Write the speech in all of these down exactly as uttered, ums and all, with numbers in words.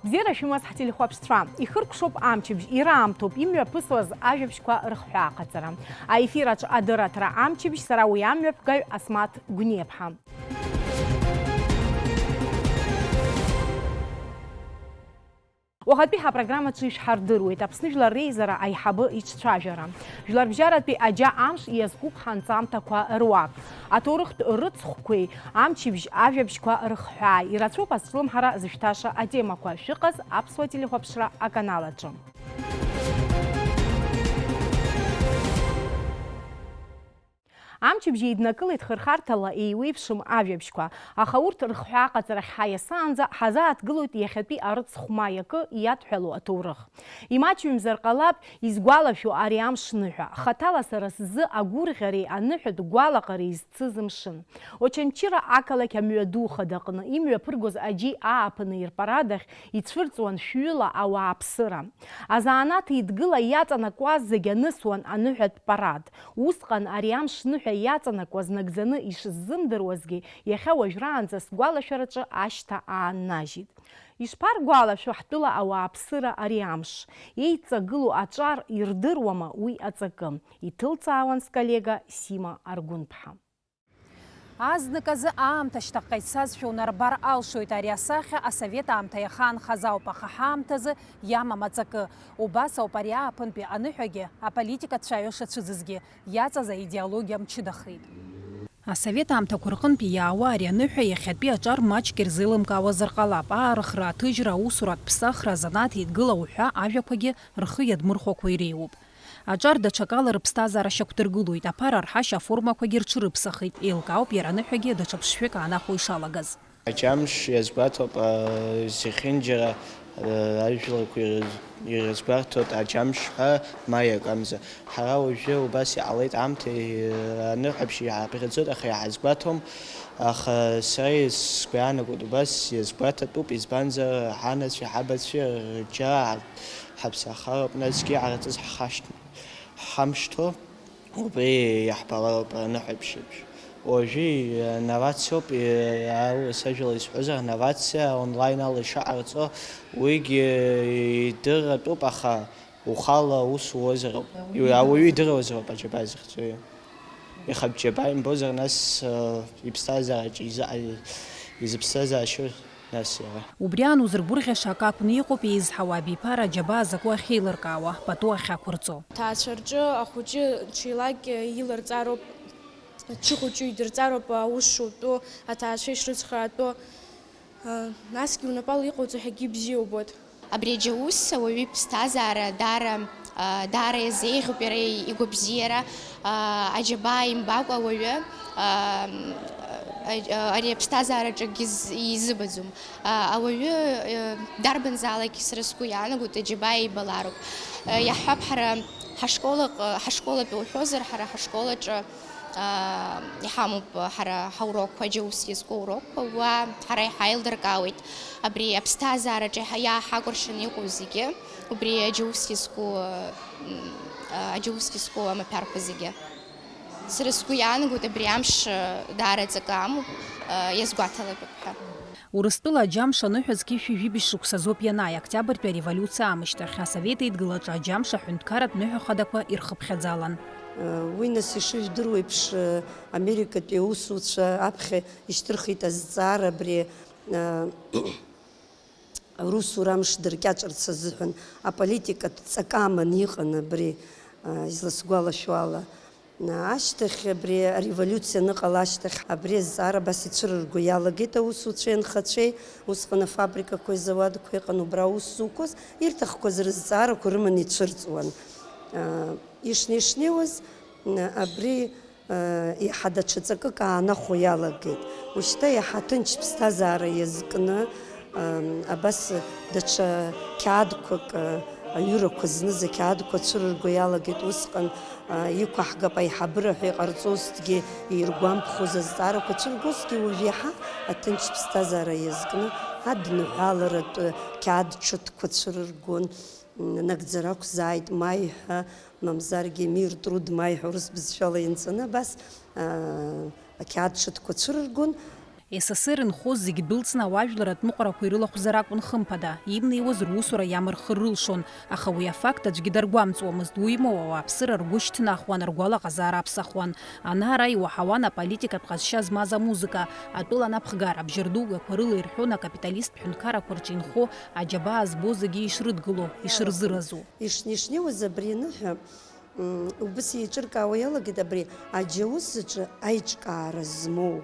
Бзиара шәымаз ҳтелехәаԥшцәа, ихыркәшоуп амчыбжь, ираамҭоуп имҩаԥысуаз ажәабжьқәа рыхҳәааҟаҵара. Аефир аҿы адырраҭара амчыбжь, сара уи амҩаԥгаҩ Асмаҭ Гәниаԥҳа. Уахатәи ҳапрограммаҿы ишәҳардыруеит Аԥсны Жәлар Реизара аиҳабы иҿцәажәара, жәларбжьаратәи аџьа амш иазкуп ҳанҵамҭақәа руак, аҭоурыхтә рыцхәқәеи амчыбжь ажәабжьқәа рыхҳәааи, ирацәоуп азҿлымҳара зышәҭаша атемақәа. Шәыҟаз аԥсуа телехәаԥшра аканал аҿы. Амчыбжь еиднакылеит хырхарҭала еиуеиԥшым ажәабжьқәа, аха урҭ рыхҳәааҟаҵарахь ҳаиасаанӡа ҳазааҭгылоит иахьатәи арыцхә ма иакы иадҳәалоу аҭоурых. Имаҷҩымзар ҟалап, изгәалашәо ари амш ныҳәа, хаҭала сара сзы агәырӷьареи аныҳәатә гәалаҟареи изцыз мшын. Очамчыра ақалақь амҩаду хадаҟны имҩаԥыргоз аџьеи ааԥыни рпарадахь ицәырҵуан шәҩыла ауааԥсыра. Азанааҭ еидгыла иаҵанакуаз зегь анысуан аныҳәатә парад. Усҟан ари амш ныҳәа иаҵанакуаз нагӡаны ишысзымдыруазгьы, иахьа уажәраанӡа сгәалашәараҿы ашьҭа ааннажьит. Ишԥаргәалашәо ҳтәыла ауааԥсыра ари амш? Еидҵагылоу аҿар ирдыруама уи аҵакы? Иҭылҵаауан сколлега Сима Аргәынԥҳа. Азныказы аамҭа шьҭахьҟа ицазшәа унарбар алшоит ари асахьа асовет аамҭа иахаанхаз ауп, аха ҳаамҭазы иамам аҵакы. Убас ауп ари ааԥынтәи аныҳәагьы, аполитика цәаҩа шацәыӡызгьы, иаҵаз аидеологиа мчыдахеит. Асовет аамҭақәа рҟынтәи иаауа ари аныҳәа иахьатәи аҿар маҷк ирзеилымкаауазар ҟалап, аарыхра, аҭыжьра, аусуратә ԥсахра, азанааҭ еидгыла уҳәа ажәақәагьы рхы иадмырхәақәо иреиуоуп. Аҿар даҽакала рыԥсҭазаара шьақәдыргылоит, аԥара рҳашьа аформақәагьы рҽырыԥсахит, еилкаауп иара аныҳәагьы даҽа ԥшшәык аанахәо ишалагаз. Аџьамш иазгәаҭоуп, а, зехьынџьара, а, ажәларқәа ирыз-, ирызгәарҭоит аџьамш ҳәа, ма иакамза. Ҳара уажәы убас иҟалеит, аамҭа, а, аныҳәаԥшь иааԥхьаӡоит, аха иҳазгәаҭом, аха сара ис-, сгәы иаанагоит, убас иазгәаҭатәуп, избанзар, ҳанацәеи ҳабацәеи рџьа ҳаԥсахароуп, насгьы иҟарҵаз ҳхашҭ-, ҳхамышҭуа. Убри иаҳбалароуп аныҳәаԥшьеиԥш. Уажәы, э, новациоуп, э, аурыс ажәала исҳәозар, новациа онлайн ала ишаҟарҵо, уигьы идырратәуп, аха ухала аус уозароуп. Ауаҩы идыруазароуп аџьабаа зыхьӡу. Ихатә џьабаа имбозар, нас, э, иԥсҭазаараҿы изы-, изыԥсҭазаашьоу. Нас иара. Убри аан узыргәырӷьаша акы акәны иҟоуп еизҳауа абиԥара аџьабаа закәу ахьеилыркаауа, пату ахьақәырҵо. Аҭаацәа рҿы ахәыҷы ҽеилак илырҵароуп, ачы хәыҷы идырҵароуп аус шутәу, аҭаацәа ишрыцхраатәу, насгьы унапала иҟауҵо ҳәагьы ибзиа убоит. Абри аџьаус ауаҩы иԥсҭазаара даара, а, даара иазеиӷьуп иара игәабзиара, а, аџьабаа имбакәа ауаҩы, а, а, ари аԥсҭазаараҿы акгьы з-, изыбаӡом. А, ауаҩы, э, дарбанзаалак сара сгәы иаанагоит, аџьабаа ибалароуп. Э, иаҳҳәап, ҳара ҳашкол аҟ-, ҳашколатәи уҳәозар, ҳара ҳашколаҿы аа, иҳамоуп ҳара ҳаурокқәа, аџьаус иазку аурокқәа, уа ҳара иҳаилдыркаауеит абри аԥсҭазаараҿы иҳа-, иааҳакәыршаны иҟоу зегьы, убри аџьаус иазку, м, аџьаус иазку амаҭәарқәа зегьы. Сара сгәы иаанагоит, абри амш, даара аҵакы амоуп, иазгәаҭалатәуп ҳәа. Урыстәыла аџьамш аныҳәа зқьи жәшәи жәибжь шықәсазоуп ианааи, Октиабртәи ареволиуциа аамышьҭахь, Асовет Еидгылаҿы аџьамш аҳәынҭқарратә ныҳәа хадақәа ирхыԥхьаӡалан. Уи, нас, ишыжәдыруа еиԥш, Америкатәи аусуцәа аԥхьа ишьҭырхит азҵаара абри, русура амш дыркьаҿырц азыҳәан аполитикатә ҵак аманы иҟан абри, изласгәалашәо ала. Ашьҭахь, абри ареволиуциа аныҟала ашьҭахь, абри азҵаара абас ицәырырго иалагеит аусуцәеи анхацәеи, усҟан афабрикақәеи азауадқәеи ыҟан, убра аус зуқәаз, ирҭахқәаз рызҵаарақәа рыманы ицәырҵуан. Ишнеи-шнеиуаз, абри, еиҳа даҽа ҵакык аанахәо иалагеит. Ушьҭа еиҳа ҭынч ԥсҭазаара иазкны, Ам, абас даҽа қьаадқәак, а, аҩырақәа зныз ақьаадқәа цәырырго иалагеит. Усҟан, а, иқәаҳгап аиҳабыра ҳәа иҟарҵозҭгьы иргәамԥхоз азҵаарақәа цәыргозҭгьы уажә иаҳа аҭынч ԥсҭазаара иазкны адныҳәаларатә қьаад ҽыҭқәа цәырыргон. М, нагӡара ақәзааит, маи ҳәа, мамзаргьы мир труд маи ҳәа урыс бызшәала ианҵаны абас, а, ақьаад ҽыҭқәа цәырыргон. С С Р инхоз зегь дәылҵны ауаажәлар аҭныҟәарақәа ирылахәзар акәын хымԥада, имнеиуаз русура иамырхыр рылшон, аха уи афакт аӡәгьы даргәамҵуамызт, уимоу ауааԥсыра ргәы шьҭнахуан, ргәалаҟазаара аԥсахуан. Ана-ара иуаҳауан аполитикатә ҟазшьа змаз амузыка, атәыла анапхгара, абжьардугақәа рыла ирҳәон акапиталисттә ҳәынҭқаррақәа рҿы инхо аџьабаа збо зегьы ишрыдгыло, ишырзыразу. Ишнеи-шнеиуаз абри аныҳәа, м, убыс еиҿыркаауа иалагеит абри аџьаус аҿы аиҿкаара змоу,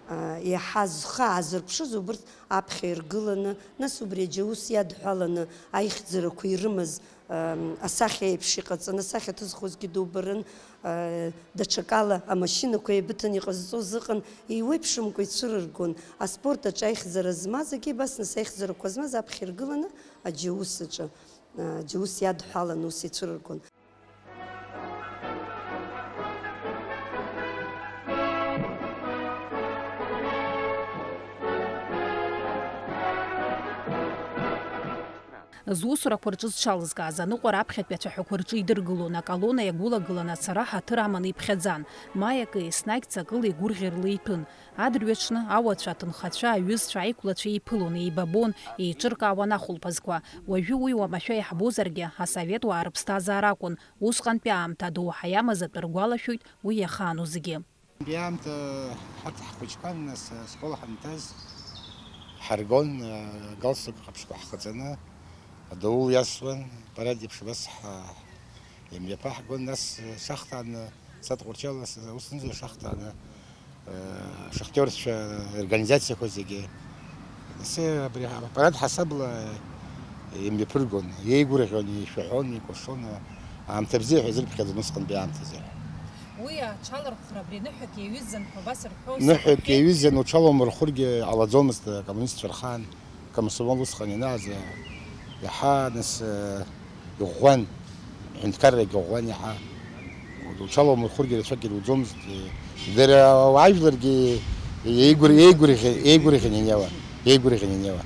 а, иаҳа зхы аазырԥшыз убырҭ аԥхьа иргыланы, нас убри аџьаус иадҳәаланы аихьӡарақәа ирымаз, ам, асахьа еиԥш иҟаҵаны, асахьа ҭызхуазгьы дубарын, а, даҽакала амашьынақәа еибыҭаны иҟазҵоз ыҟан, еиуеиԥшымкәа ицәырыргон. Аспорт аҿы аихьӡара змаз, егьи абас нас аихьӡарақәа змаз аԥхьа иргыланы аџьаус аҿы. Џьаус иадҳәалан ус ицәырыргон. Зусурақәа рҿы зҽалызкааз аныҟәара аԥхьатәи ацәаҳәақәа рҿы идыргылон, аколонна иагәылагылан ацара ҳаҭыр аманы иԥхьаӡан. Маи акы, еснагь ҵакыла игәырӷьарыла иҭәын. Адырҩаҽны ауацәа, аҭынхацәа, аҩызцәа, аиқәлацәа еиԥылон, еибабон, еиҿыркаауан ахәылԥазқәа. Уажәы уи уамашәа иаҳбозаргьы, асовет уаа рыԥсҭазаара акәын, усҟантәи аамҭа адоуҳа иамаз атәы ргәалашәоит уи иахаану зегьы. Уи аамҭа ҳарҭ ҳхәыҷқәан, нас, ашкол ҳанҭаз, ҳаргон, галстук ҟаԥшьқәа ҳхаҵаны, адоул иасуан, парад еиԥш абас ҳа-, имҩаԥаҳгон, нас, шахҭааны, Сад Тҟәарчал, ус зынӡа шахҭааны, э, шахтиорцәа рорганизациақәа зегьы. Нас абри апарад ҳасабла имҩаԥыргон, иеигәырӷьон, ишәаҳәон, икәашон, аамҭа бзиа ҳәа изырԥхьаӡон усҟантәи аамҭазы. Уи аҽалархәра абри ныҳәак иаҩызан ҳәа убас рҳәо. Ныҳәак саҳахьеит. Иаҩызан, уҽалоумырхәыргьы ҟалаӡомызт акоммунистцәа рхаан. Комсомол усҟан ианааз, иаҳа, нас, э, иӷәӷәан, ҳәынҭқаррагьы ӷәӷәан иаҳа. Уҽалоумырхәыргьы рацәак ируӡомызт. Дара уаажәларгьы еигәыр-, еигәырӷьа-, еигәырӷьан инеиуа, еигәырӷьан инеиуа.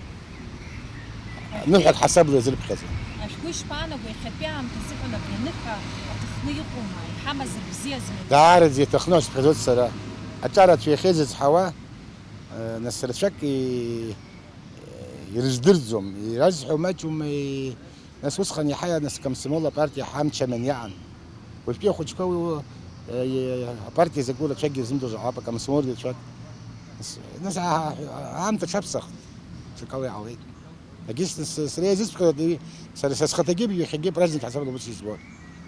Ныҳәак ҳасабла иазырԥхьаӡон. Ашәгәы ишԥаанаго, иахьатәи аамҭа азыҳәан абри аныҳәа аҭыхны иҟоума, иҳамазар бзиазар? Даараӡа иаҭахны, сыԥхьаӡоит сара. Аҿарацәа иахьеизыцҳауа, э, нас рацәак и-, ирыздырӡом, иразҳәо маҷума, и-, нас усҟан иаҳа, нас, комсомол апартиа ҳамч аман иаан. Уажәтәи ахәыҷқәа уи, э, и-, апартиа закәу рацәакгьы ирзымдыруазар ҟалап, акомсомол рацәак. Нас, нас а-, а-, аамҭа ҽаԥсахт, ҽакала иҟалеит. Егьыс, нас, сара иазысҳәоит, сара са схаҭагьы иахьагьы праздник ҳасабла ус избоит.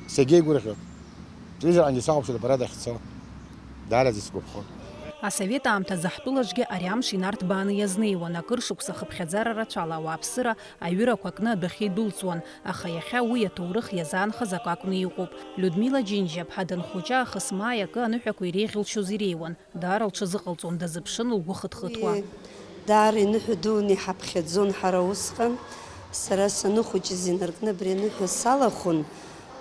Сегьеигәырӷьоит. Телевизорҟангьы сахәаԥшуеит апарад ахьцо. Даараӡа исгәаԥхоит. Асовет аамҭазы ҳтәылаҿгьы ари амш инарҭбааны иазнеиуан, акыр шықәса хыԥхьаӡара рацәала ауааԥсыра аҩырақәа кны адәахьы идәылҵуан, аха иахьа уи аҭоурых иазаанхаз акы акәны иҟоуп. Людмила Џьынџьаԥҳа данхәыҷы аахыс Маи акы аныҳәақәа иреиӷьылшьоз иреиуан, даара лҽазыҟалҵон, дазыԥшын лгәы хыҭхыҭуа. Уи даара иныҳәа дуны иҳаԥхьаӡон ҳара усҟан. Сара саныхәыҷыз инаркны абри аныҳәа салахәын.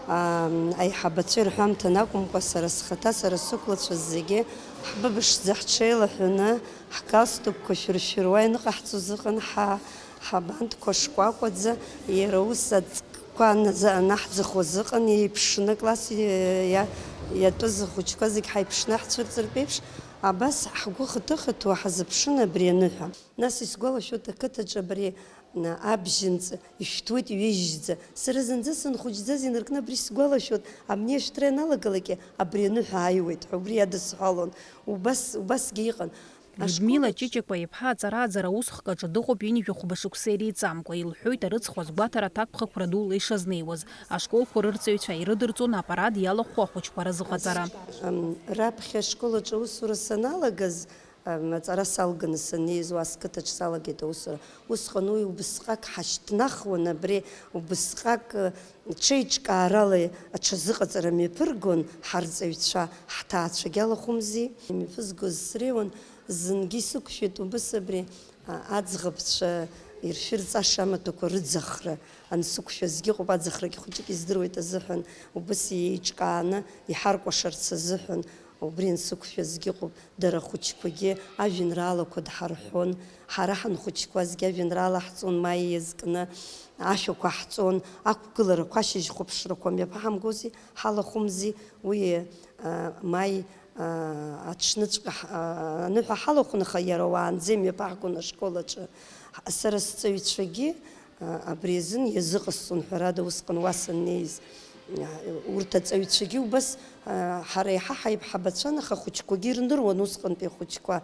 Ам, аиҳабацәа ирҳәамҭан акәымкәа, сара схаҭа, сара сықәлацәа зегьы ҳбыбышӡа ҳҽеилаҳәаны, ҳгалстукқәа шәыршәыруа ианыҟаҳҵоз ыҟан, ҳа-, ҳабантқәа шкәакәаӡа, иара ус аҵкқәа аназа-, анаҳӡахуаз ыҟан, еиԥшны акласс иа-, иатәыз ахәыҷқәа зегь ҳаиԥшны ҳцәырҵыртә еиԥш, абас ҳгәы хыҭыхыҭуа ҳазыԥшын абри аныҳәа. Нас исгәалашәоит, ақыҭаҿы абри, м, абжьынҵ ишәҭуеит ҩежьӡа. Сара зынӡа сынхәыҷӡаз инаркны абри сгәалашәоит, амни ашәҭра ианалагалакгьы абри аныҳәа ааиуеит ҳәа убри иадысҳәалон. Убас, убасгьы иҟан. Людмила Ҷыҷыкәа-иԥҳа аҵара-ааӡара аусхк аҿы дыҟоуп ҩынҩажәи хәба шықәса иреиҵамкәа, илҳәоит арыцхә азгәаҭара аҭакԥхықәра дула ишазнеиуаз. Ашколқәа рырҵаҩцәа ирыдырҵон апарад иалахәу ахәыҷқәа рызҟаҵара. Ам, раԥхьа ашкол аҿы аусура саналагаз, Ам, аҵара салганы саннеиз, уа сқыҭаҿ салагеит аусура. Усҟан уи убысҟак ҳашьҭнахуан, абри убысҟак, ы, ҽеиҿкаарала аҽазыҟаҵара мҩаԥыргон ҳарҵаҩцәа, ҳҭаацәагьы алахәымзи. Имҩаԥызгоз среиуан, зынгьы исықәшәеит убыс абри, а, аӡӷабцәа иршәырҵаша амаҭәақәа рыӡахра ансықәшәазгьы ыҟоуп, аӡахрагьы хәыҷык издыруеит азыҳәан, убыс еиҿкааны иҳаркәашарц азыҳәан, убри ансықәшәазгьы ыҟоуп. Дара ахәыҷқәагьы ажәеинраалақәа дҳарҳәон, ҳара ҳанхәыҷқәазгьы ажәеинраала ҳҵон, Маи иазкны ашәақәа ҳҵон, ақәгыларақәа, ашьыжь хәаԥшрақәа мҩаԥаҳамгози, ҳалахәымзи, уи, а, Маи, аа, аҽныҵәҟьа ҳ-, аа, аныҳәа ҳалахәын, аха иара уаанӡа имҩаԥаҳгон ашкол аҿы. Ҳ-, сара сҵаҩцәагьы, аа, абри азын иазыҟасҵон, ҳәарада, усҟан уа саннеиз. Аа, урҭ аҵаҩцәагьы убас, аа, ҳара еиҳа ҳаиԥҳабацәан, аха ахәыҷқәагьы ирныруан усҟантәи ахәыҷқәа.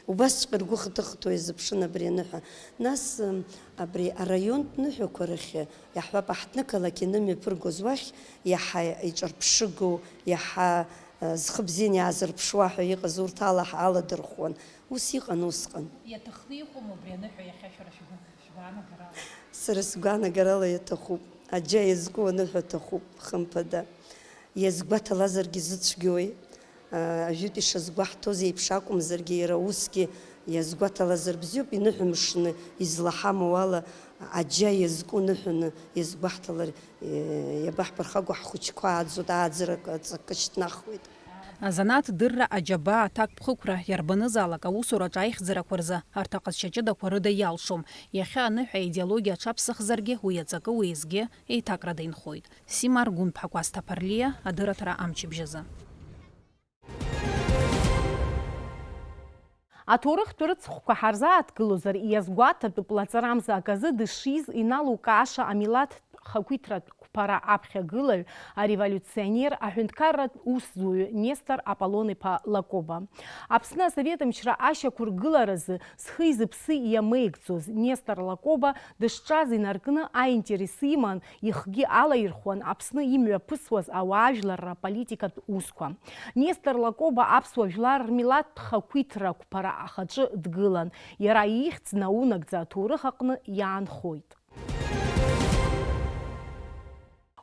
Убасҵәҟьа ргәы хыҭыхыҭуа иазыԥшын абри аныҳәа. Нас, м, абри араионтә ныҳәақәа рахь, иаҳҳәап, аҳҭнықалақь ианымҩаԥыргоз уахь, иаҳа иҿырԥшыгоу, иаҳа, э, зхы бзианы иаазырԥшуа ҳәа иҟаз урҭ ала ҳаладырхәуан. Ус иҟан усҟан. Иаҭахны иҟоума убри аныҳәа иахьа шәара шәгәы-, шәгәаанагарала? Сара сгәаанагарала иаҭахуп. Аџьа иазку аныҳәа аҭахуп, хымԥада. Иазгәаҭалазаргьы зыцәгьои? Ажәытә ишазгәаҳҭоз еиԥш акәымзаргьы, иара усгьы иазгәаҭалазар бзиоуп, иныҳәамшны излаҳамоу ала, аџьа иазку ныҳәаны иазгәаҳҭалар, иабаҳԥырхагоу, ҳхәыҷқәа ааӡоит, ааӡарак аҵакы шьҭнахуеит. Азанааҭ дырра, аџьабаа, аҭакԥхықәра, иарбанызаалак аусураҿы аихьӡарақәа рзы арҭ аҟазшьа ҷыдақәа рыда иалшом. Иахьа аныҳәа аидеологиа аҽаԥсахзаргьы, уи аҵакы уеизгьы еиҭакрада инхоит. Сима Аргәынԥҳа, Кәасҭа Ԥарлиа, адырраҭара Амчыбжь азы. Аҭоурыхтә рыцхәқәа ҳарзааҭгылозар, иазгәаҭатәуп лаҵарамза аказы дышиз иналукааша амилаҭтә хақәиҭратә қәԥара аԥхьагылаҩ, ареволиуционер, аҳәынҭқарратә усзуҩы Нестор Аполлон-иԥа Лакоба. Аԥсны асовет мчра ашьақәыргыларазы зхи зыԥси иамеигӡоз Нестор Лакоба дышҿаз инаркны аинтерес иман ихгьы алаирхәуан Аԥсны имҩаԥысуаз ауаажәларра политикатә усқәа. Нестор Лакоба аԥсуа жәлар рмилаҭтә хақәиҭра қәԥара ахаҿы дгылан. Иара ихьӡ наунагӡа аҭоурых аҟны иаанхоит.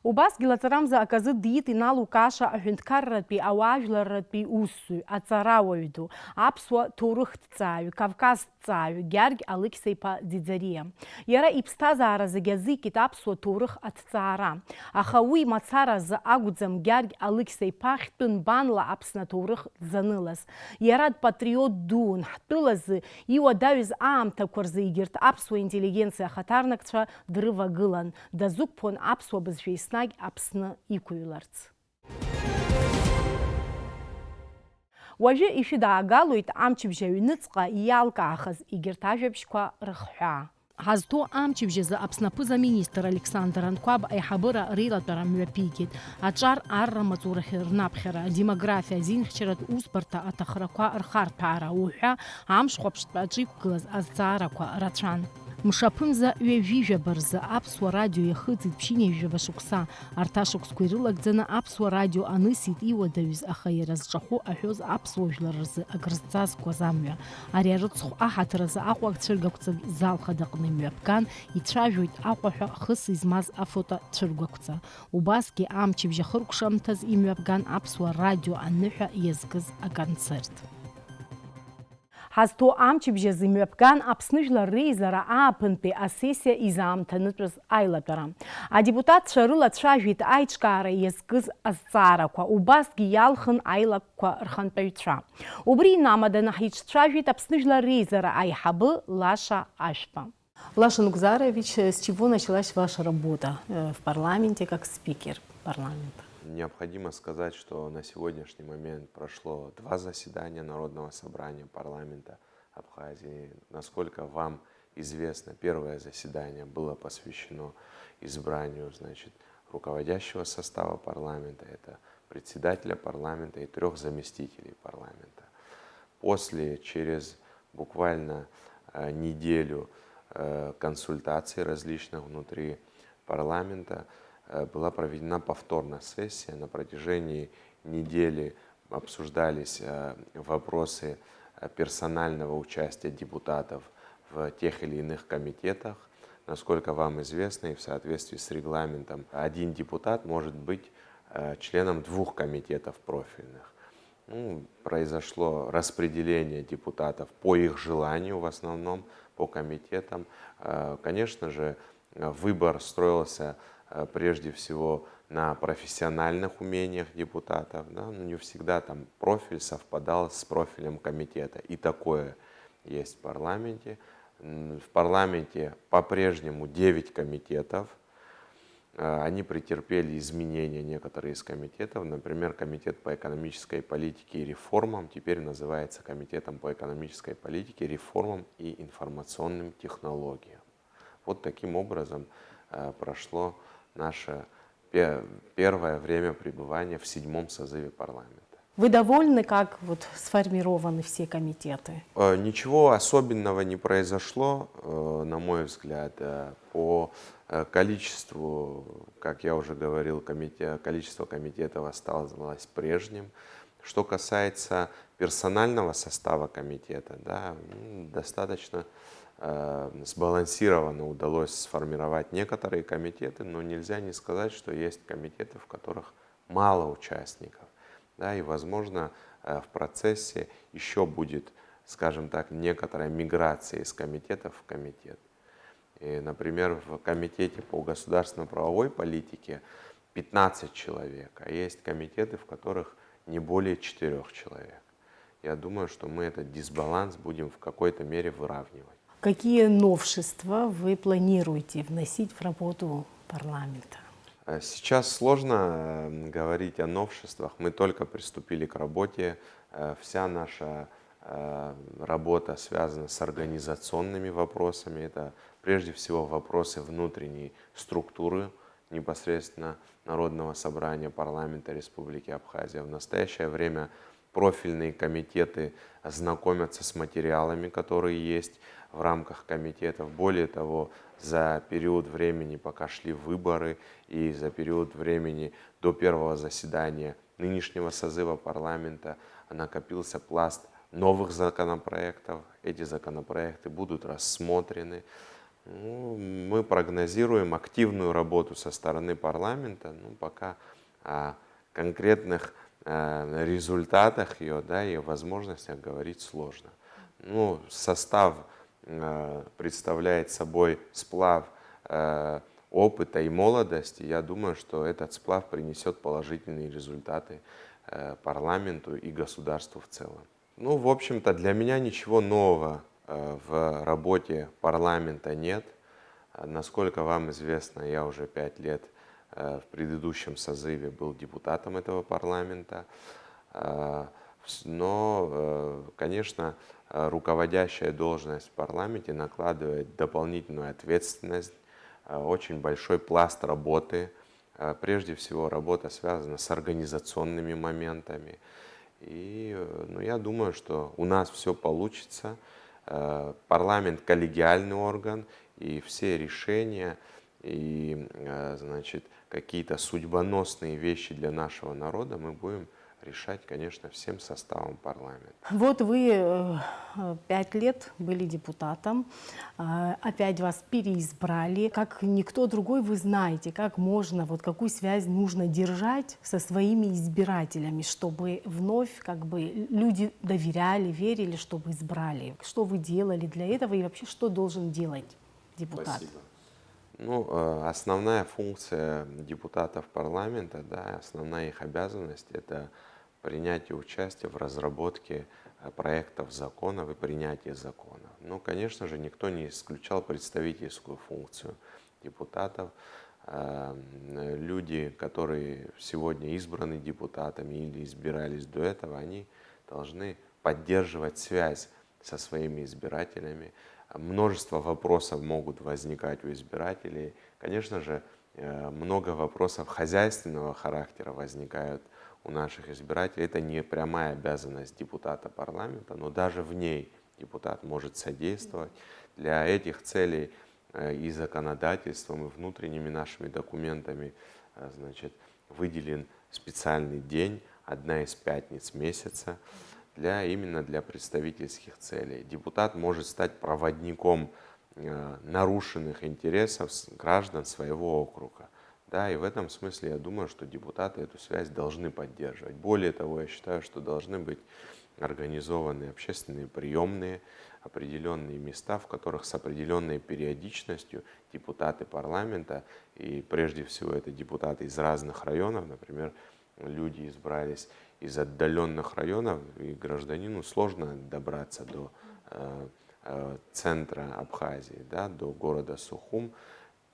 Убасгьы лаҵарамза аказы диит иналукааша аҳәынҭқарратәи ауаажәларратәи усзуҩ, аҵарауаҩ ду, аԥсуа ҭоурыхҭҵааҩ, кавказҭҵааҩ Гьаргь Алықьса-иԥа Ӡиӡариа. Иара иԥсҭазаара зегьы азикит аԥсуа ҭоурых аҭҵаара. Аха уи мацара азы акәӡам Гьаргь Алықьса-иԥа хьтәы нбанла Аԥсны аҭоурых дзанылаз. Иара дпатриот дуун, ҳтәылазы иуадаҩыз аамҭақәа рзы егьырҭ аԥсуа интеллигенциа ахаҭарнакцәа дрывагылан, дазықәԥон аԥсуа бызшәа еснагь Аԥсны иқәыҩларц. Уажәы ишәыдаагалоит амчыбжь аҩныҵҟа иалкаахаз егьырҭ ажәабжьқәа рыхҳәаа. Ҳазҭоу амчыбжь азы Аԥсны аԥыза-министр Александр Анқәаб аиҳабыра реилатәара мҩаԥигеит. Аҿар арра маҵурахь рнаԥхьара, адемографиа, азинхьчаратә усбарҭа аҭахрақәа рхарҭәаара уҳәа амш хәаԥштәы аҿы иқәгылаз азҵаарақәа рацәан. Мшаԥынӡа ҩажәижәаба рзы Аԥсуа радио иахыҵит ԥшьынҩажәижәаба шықәса. Арҭ ашықәсқәа ирылагӡаны Аԥсуа радио анысит иуадаҩыз, аха иара зҿахәы аҳәоз аԥсуа жәлар рзы акрызҵазкуаз амҩа. Ари арыцхә аҳаҭыр азы Аҟәа цәыргақәҵатә зал хадаҟны имҩаԥган, ицәажәоит Аҟәа ҳәа хыс измаз афото цәыргақәҵа. Убасгьы амчыбжь ахыркәшамҭаз имҩаԥган Аԥсуа радио аныҳәа иазкыз аконцерт. Ҳазҭоу амчыбжь азы имҩаԥган Аԥсны Жәлар Реизара ааԥынтәи асессиа изаамҭанытәыз аилатәара. Адепутатцәа рыла цәажәеит аиҿкаара иазкыз азҵаарақәа, убасгьы иалхын аилакқәа рхантәаҩцәа. Убри инамаданы ҳиҿцәажәеит Аԥсны Жәлар Реизара аиҳабы Лаша Ашәба. Лаша Нугзарович, с чего началась ваша работа, э, в парламенте как спикер парламента? Необходимо сказать, что на сегодняшний момент прошло два заседания Народного собрания парламента Абхазии. Насколько вам известно, первое заседание было посвящено избранию, значит, руководящего состава парламента, это председателя парламента и трёх заместителей парламента. После, через буквально, э, неделю, э, консультаций различных внутри парламента, э, была проведена повторная сессия. На протяжении недели обсуждались, э, вопросы, э, персонального участия депутатов в тех или иных комитетах. Насколько вам известно, и в соответствии с регламентом, один депутат может быть, э, членом двух комитетов профильных. Ну, произошло распределение депутатов по их желанию, в основном по комитетам. Э, конечно же, э, выбор строился, э, прежде всего на профессиональных умениях депутатов, да, ну, не всегда там профиль совпадал с профилем комитета. И такое есть в парламенте. М, в парламенте по-прежнему девять комитетов. э, они претерпели изменения, некоторые из комитетов. Например, Комитет по экономической политике и реформам теперь называется Комитетом по экономической политике, реформам и информационным технологиям. Вот таким образом э, прошло наше пе- первое время пребывания в седьмом созыве парламента. Вы довольны, как вот сформированы все комитеты? Э, Ничего особенного не произошло, э, на мой взгляд, э, по э, количеству, как я уже говорил, комите- количество комитетов осталось прежним. Что касается персонального состава комитета, да, м, достаточно э, сбалансированно удалось сформировать некоторые комитеты, но нельзя не сказать, что есть комитеты, в которых мало участников. Да, и, возможно, э, в процессе еще будет, скажем так, некоторая миграция из комитета в комитет. И, например, в комитете по государственно-правовой политике пятнадцать человек, а есть комитеты, в которых не более четырех человек. Я думаю, что мы этот дисбаланс будем в какой-то мере выравнивать. Какие новшества вы планируете вносить в работу парламента? Э, Сейчас сложно э, говорить о новшествах. Мы только приступили к работе. Э, Вся наша э, работа связана с организационными вопросами. Это прежде всего вопросы внутренней структуры непосредственно Народного собрания парламента Республики Абхазия. В настоящее время профильные комитеты знакомятся с материалами, которые есть в рамках комитетов. Более того, за период времени, пока шли выборы, и за период времени до первого заседания нынешнего созыва парламента накопился пласт новых законопроектов. Эти законопроекты будут рассмотрены. Ну, мы прогнозируем активную работу со стороны парламента, ну, пока о конкретных э, результатах ее, да, и возможностях говорить сложно. Ну, состав э, представляет собой сплав э, опыта и молодости. Я думаю, что этот сплав принесет положительные результаты э, парламенту и государству в целом. Ну, в общем-то, для меня ничего нового э, в работе парламента нет. Э, Насколько вам известно, я уже пять лет э, в предыдущем созыве был депутатом этого парламента. Э, вс- Но, э, конечно, э, руководящая должность в парламенте накладывает дополнительную ответственность, э, очень большой пласт работы. Э, Прежде всего, работа связана с организационными моментами. И э, ну, я думаю, что у нас все получится. Э, Парламент — коллегиальный орган, и все решения, и э, значит, какие-то судьбоносные вещи для нашего народа мы будем решать, конечно, всем составом парламента. Вот вы э, э, пять лет были депутатом, э, опять вас переизбрали. Как никто другой, вы знаете, как можно, вот какую связь нужно держать со своими избирателями, чтобы вновь как бы люди доверяли, верили, чтобы избрали. Что вы делали для этого и вообще что должен делать депутат? Ну, э, основная функция депутатов парламента, да, основная их обязанность — это принятие участия в разработке э, проектов законов и принятие законов. Ну, конечно же, никто не исключал представительскую функцию депутатов. Э, м, Люди, которые сегодня избраны депутатами или избирались до этого, они должны поддерживать связь со своими избирателями. Множество вопросов могут возникать у избирателей. Конечно же, э, много вопросов хозяйственного характера возникают у наших избирателей. Это не прямая обязанность депутата парламента, но даже в ней депутат может содействовать. Для этих целей э, и законодательством, и внутренними нашими документами э, значит, выделен специальный день, одна из пятниц месяца, для, именно для представительских целей. Депутат может стать проводником э, нарушенных интересов с- граждан своего округа. Да, и в этом смысле я думаю, что депутаты эту связь должны поддерживать. Более того, я считаю, что должны быть организованы общественные приемные, определенные места, в которых с определенной периодичностью депутаты парламента, и прежде всего это депутаты из разных районов, например, люди избрались из отдаленных районов, и гражданину сложно добраться до э, э, центра Абхазии, да, до города Сухум,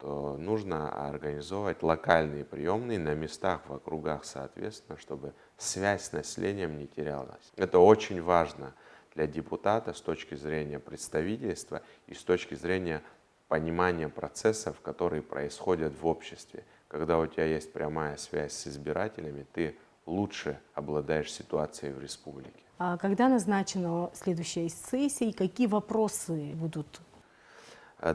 то нужно организовывать локальные приемные на местах, в округах, соответственно, чтобы связь с населением не терялась. Это очень важно для депутата с точки зрения представительства и с точки зрения понимания процессов, которые происходят в обществе. Когда у тебя есть прямая связь с избирателями, ты лучше обладаешь ситуацией в республике. А когда назначена следующая сессия и какие вопросы будут?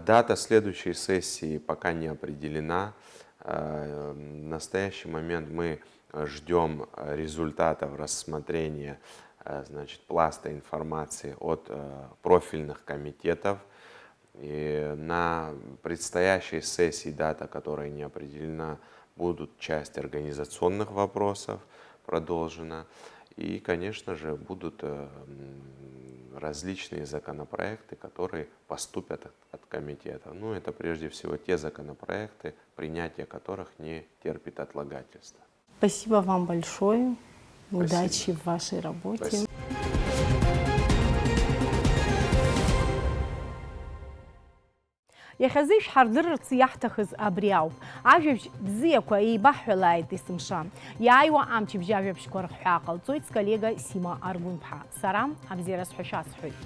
Дата следующей сессии пока не определена. В настоящий момент мы ждем результатов рассмотрения, значит, пласта информации от профильных комитетов. И на предстоящей сессии, дата которой не определена, будут часть организационных вопросов продолжена. И, конечно же, будут различные законопроекты, которые поступят от комитета. Ну, это прежде всего те законопроекты, принятие которых не терпит отлагательства. Спасибо вам большое. Удачи в вашей работе. Иахьазы ишәҳардырырц иаҳҭахыз абри ауп. Ажәабжь бзиақәа еибаҳҳәалааит есымша. Иааиуа амчыбжь ажәабжьқәа рыхҳәаа ҟалҵоит сколлега Сима Аргәынԥҳа. Сара абзиараз ҳәа шәасҳәоит.